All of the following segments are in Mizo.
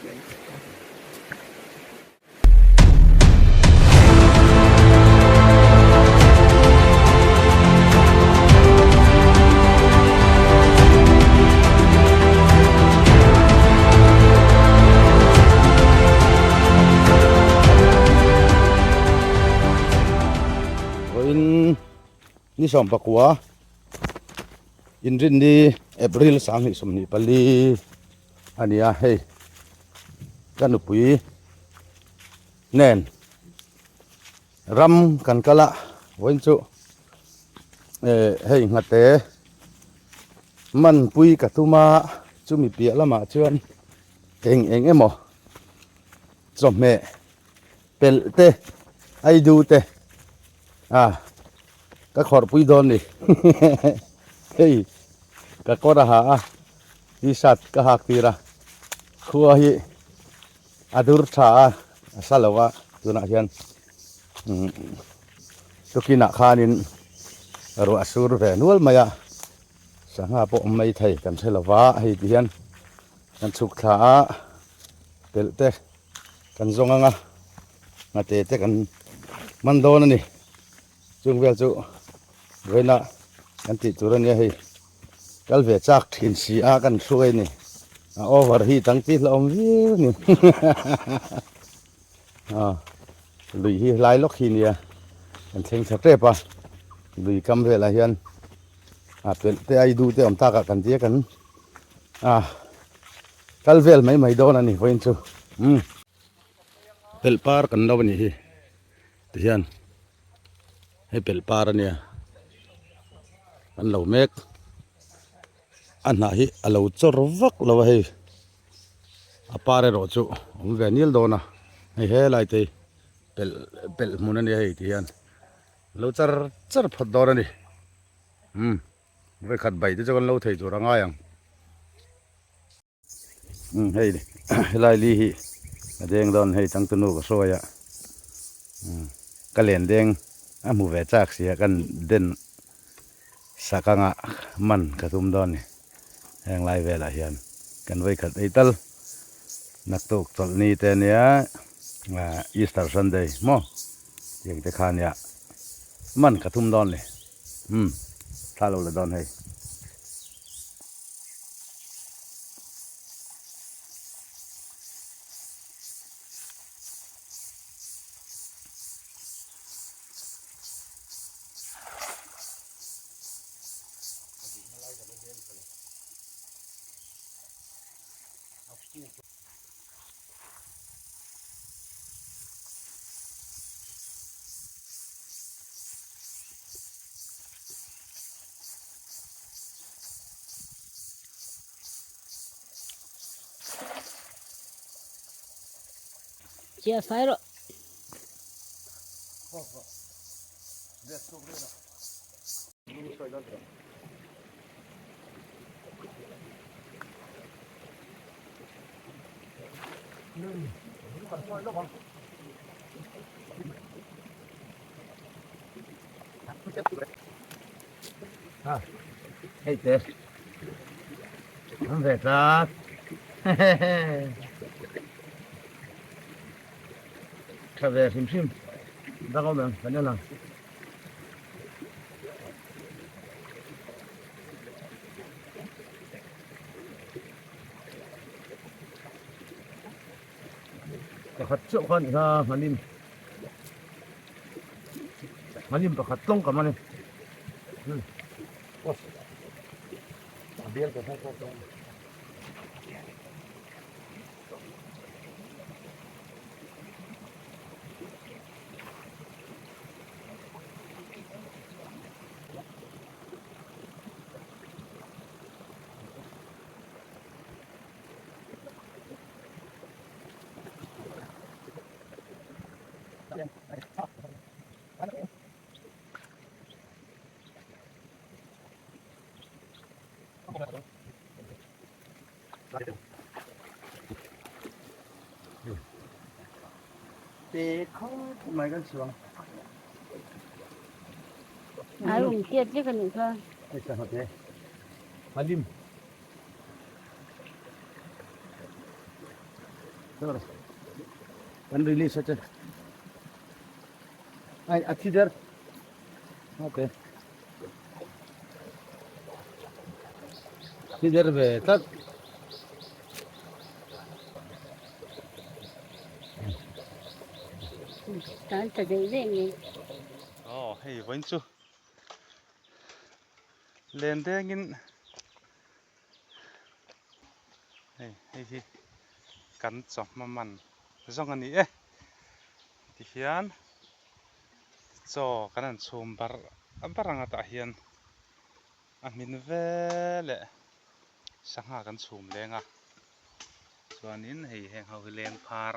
Vawiin ni 14 inrinni April 2024 a ni a hei ka nupui nen ram kan kal a vawiin chu eh hei nghate manpui ka tum a chumi piah lamah chuan eng eng emaw chawhmeh pelh te aidu te a ka khawrhpui dawn ni hei ka kawr a ha a t-shirt ka hak tir a khua hi a dur tha a a sa lo a tunah hian tukinah khanin ruah sur ve nual mai a sangha pawh awm mai thei kan hre lo va hei ti hian kan chhuk thla a pelh te kan zawng ang a nghate te kan man dawn a ni chung vel chu vawiina kan tih tur a nia hei kal ve chak thin si a kan hruai a ni a over hi tang tih hlauhawm viau a ni a lui hi hlai lawk hi nia kan thleng thla tep a lui kam velah hian a pelh te ai du te awm takah kan tia kan a kal vel mai mai dawn a ni vawiin chu umm pelh par kan lo a nih hi tihian hei pelh par a nia an lo mek a hnah hi a lo chawr vak lo a hei a par erawh chu awm ve nil dawn a hei helai te hi pelh pelh hmun a nia hei tihian lo char char phawt dawn a ni umm. Vawikhat bai te chu kan lo thei tur a ngai ang. Umm hei helai li hi a deng dawn hei changtunu ka hruai a umm ka len deng a hmu ve chak sia kan den sak anga man ka tum dawn ni heng lai velah hian kan vawikhat ei tal naktuk chawlhni te ania Easter Sunday maw tiang te kha ania man ka tum dawn ni. Umm thla lo la dawn hei. Chia fai rawh. Hei te an ve tlat tha ve hrim hrim dang awm em kan en ang. Pakhat chauh kha a ni kha hmanim hmanim pakhat tlawng ka man e a bial ka hmuh pawh chuan. Te khawp mai kan chuang. Ai um tiat lek a nih kha. Hei sangha te. Halim. Sorry. Kan release a che. Ai a thi der. Okay. Thi der ve tlat. Tan ta dei dei mai. Oh, hei vawiin chu len dengin hei hei hi kan chawhma man zawng a ni e tihian chaw kan han chhum bar bar ang a tah hian a hmin veleh sangha kan chhum leng a chuanin hei heng ho hi leng phar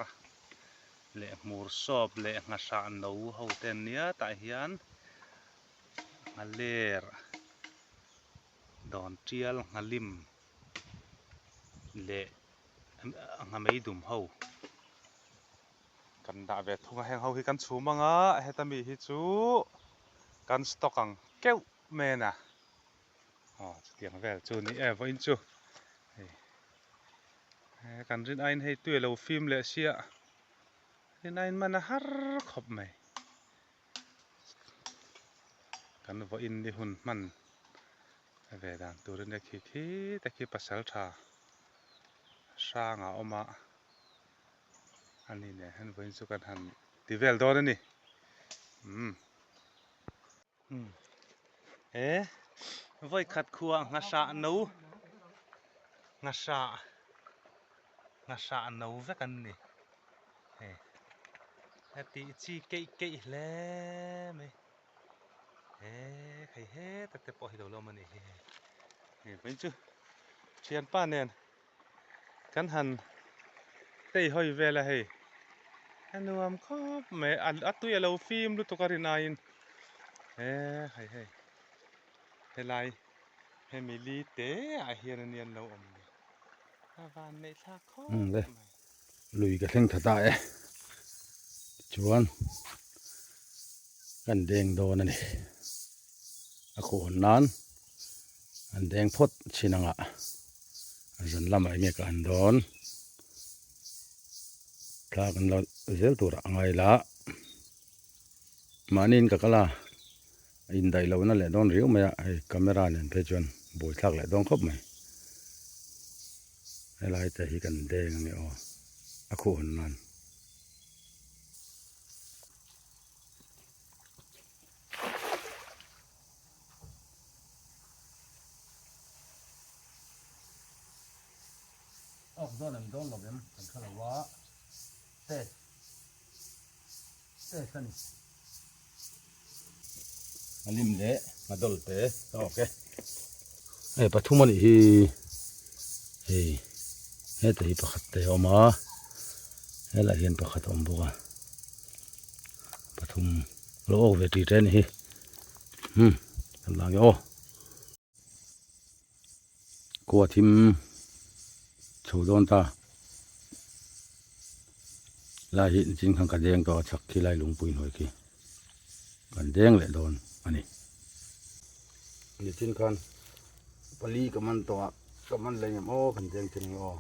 leh hmur sawp leh nghahrah no ho te an nia tah hian nghaler dawn tial nghalim leh nghamei dum ho kan dah ve thung a heng ho hi kan chhum ang a heta mi hi chu kan stock ang keuh men a aw chutiang vel chu ni e vawiin chu hei kan rin aiin hei tui a lo fim leh sia rin aiin man a har khawp mai. Kan vawiin ni hun hman ve dan tur ania khi khi te khi pasal tha hrang a awm a ani nen hian vawiin chu kan han ti vel dawn a ni umm he vawikhat khua nghahrah no nghahrah nghahrah no vek an ni. Hei a tih chi keih keih hle mai he hei heta te pawh hi lo la awm a ni hi hei hei vawiin chu thianpa nen kan han tei hawi vel a hei a nuam khawp mai a tui a lo fim lutuk a rin aiin he hei hei helai hemi li te ah hian a nia an lo awm ni a van neih thlak khawp mai. Lui ka thleng tha ta e tichuan kan deng dawn a ni a khuh hawn nan an deng phawt chin anga zan lamah enge ka han dawn thla kan la zel tur a ngai la mahniin ka kal a indaih lohna leh dawn riau mai a hei camera nen phei chuan buaithlak leh dawn khawp mai. Helai te hi kan deng ange aw a khuh hawn nan. Awk dawn em dawn lo em kan hre lo a test test a ni. A lim leh a dawl te a awk e. Hei pathum a nih hi hei heta hi pakhat te a awm a helaiah hian pakhat a awm bawk a pathum lo awk ve ṭi ṭe a nih hi umm kan la ang e aw. Khua thim chho dawn ta lai hi nichin khan ka deng tawh a chhak khi lai lungpui hnuai khi kan deng leh dawn a ni. Nichin khan pali ka man tawh a ka man leh ngem aw kan deng thei ang aw.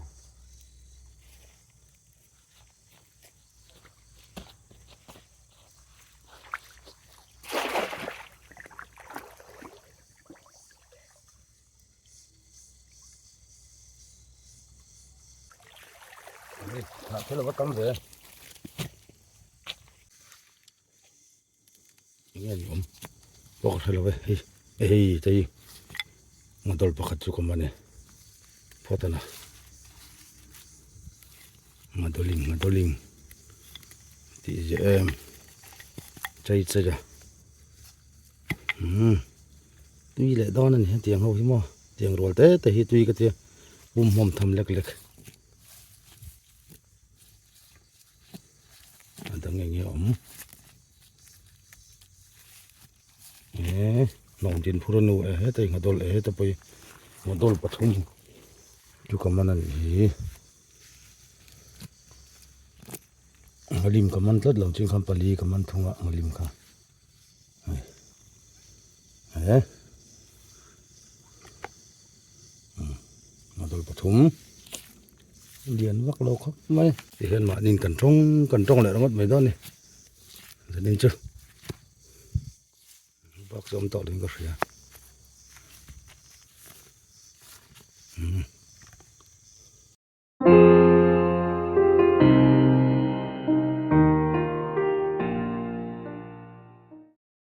Thil a va tam ve enge ni awm pawh ka hre lo ve hei hei te hi motor pakhat chu ka man e phawt a na ngadaling ngadaling tih ziah em chei chei a. Umm tui leh dawn a ni hetiang ho hi maw tiang rual te te hi tui ka tia pum hmawm tham lek lek a dang eng nge awm eh hnawm din phur a nu e heta i nghadawl e heta pawh hi nghadawl pathum chu ka man a nih hi. Nghalim ka man tlat lo chin khan pali ka man thung a nghalim kha hei he nghadol pathum. Lian vak lo khawp mai. Tihian mahniin kan tawng kan tawng leh ringawt mai dawn a ni. Zanin chu bak chu awm tawh lovin ka hria. Umm.